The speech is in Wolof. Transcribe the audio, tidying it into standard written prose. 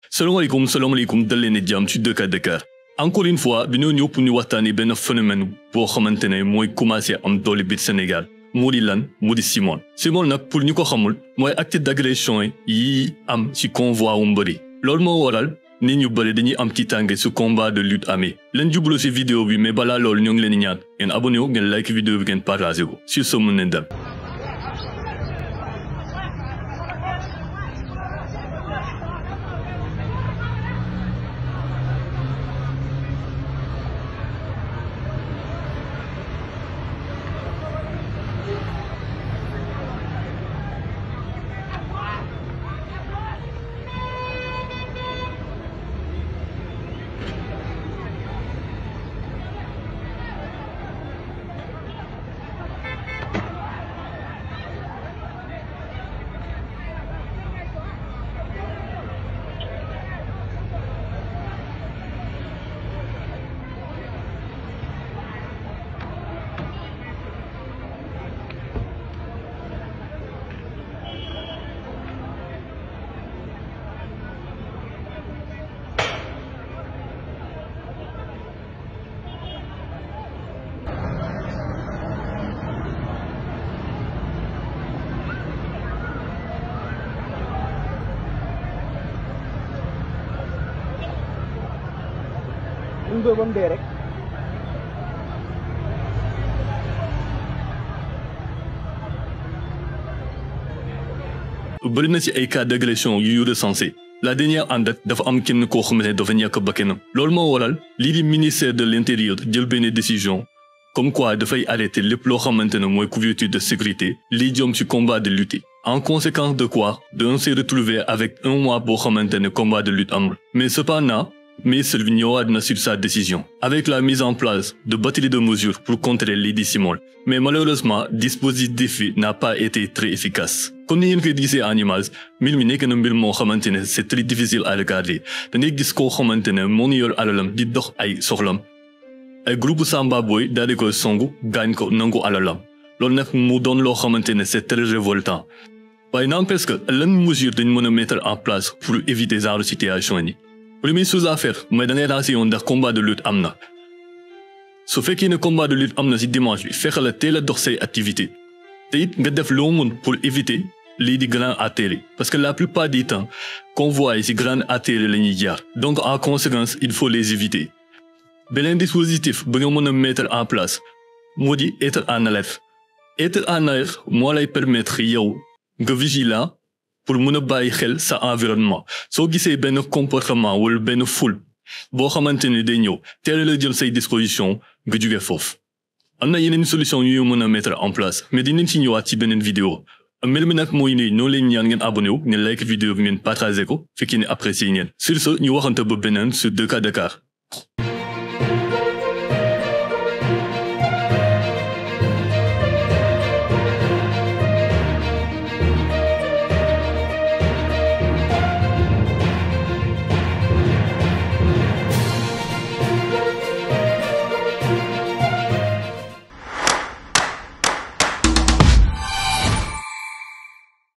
Salam alaikum dal leen jàmm ci Dakar Dakar. Encore une fois dañoo ñëw pour ñu waxtaanee benn phénomène boo xamante ne mooy commencé am doole biir Sénégal moo di lan moo di Simone. Simone nag pour ñu ko xamul mooy acte d'agression yi am ci convoi wu mbëri. Loolu moo waral nit ñu bëri dañuy am tiitaange su combat de lutte amee. Leen jublu ci vidéo bi mais balaa loolu ñoo ngi leen di ñaan ngeen abonné wu ngeen like vidéo bi ngeen partagé ko sur ce mën nañ dem. Bëri na ci ay cas d'agression yu recensé la dernière en date dafa am kenn koo xamante ne dafa ñàkk bakkanam loolu moo waral lii di ministère de l'intérieur jël benn décision comme quoi dafay arrêter lépp loo xamante ne mooy couverture de sécurité lii jëm ci combat de lutte. En conséquence de quoi on s'est retrouvé avec un mois boo xamante ne combat de lutte amul mais cependant ministre bi ñëwaat na sur sa décision avec la mise en place de batteries de mesures pour contrer lii di Simone mais malheureusement dispositif bi n'a pas été très efficace. Comme ni ngeen koy gisee en image mbir mi nekk na mbir moo xamante ne c'est très difficile à regarder da ngay gis koo xamante ne moo ngi yor alalam di dox ay soxlam ay groupe Samba Boy daal di koy songu gaañ ko nangu alalam loolu nag mu doon loo xamante ne c'est très révoltant waaye n'empêche que lan mesure dañ mën a mettre en place pour éviter genre situation yi. Première chose à faire mooy da ngay renseigner ndax combat de lutte am na su fekkee ne combat de lutte am na ci dimanche bi fexe la teel a dox say activité te it nga def loo mën pour éviter lii di grande artère parce que la plupart du temps convois yi ci grande artère la ñuy jaar donc en conséquence il faut les éviter. Beneen dispositif ba nga mën a mettre en place moo di être en alerte moo lay permettre yow nga vigilant pour mën a bàyyi xel sa environnement soo gisee benn comportement wala benn foule boo xamante ne day ñëw teel la jël say disposition nga jóge foofu. Am na yeneen solution yu mën a mettre en place mais dinañ ci ñëwaat ci beneen vidéo mbir mi nag mooy ne ñoo leen ñaan ngeen abonné wu ngeen like vidéo bi ngeen partagé ko fekkee ne apprécié ngeen sur ce ñu waxante ba beneen sur Dakar Dakar.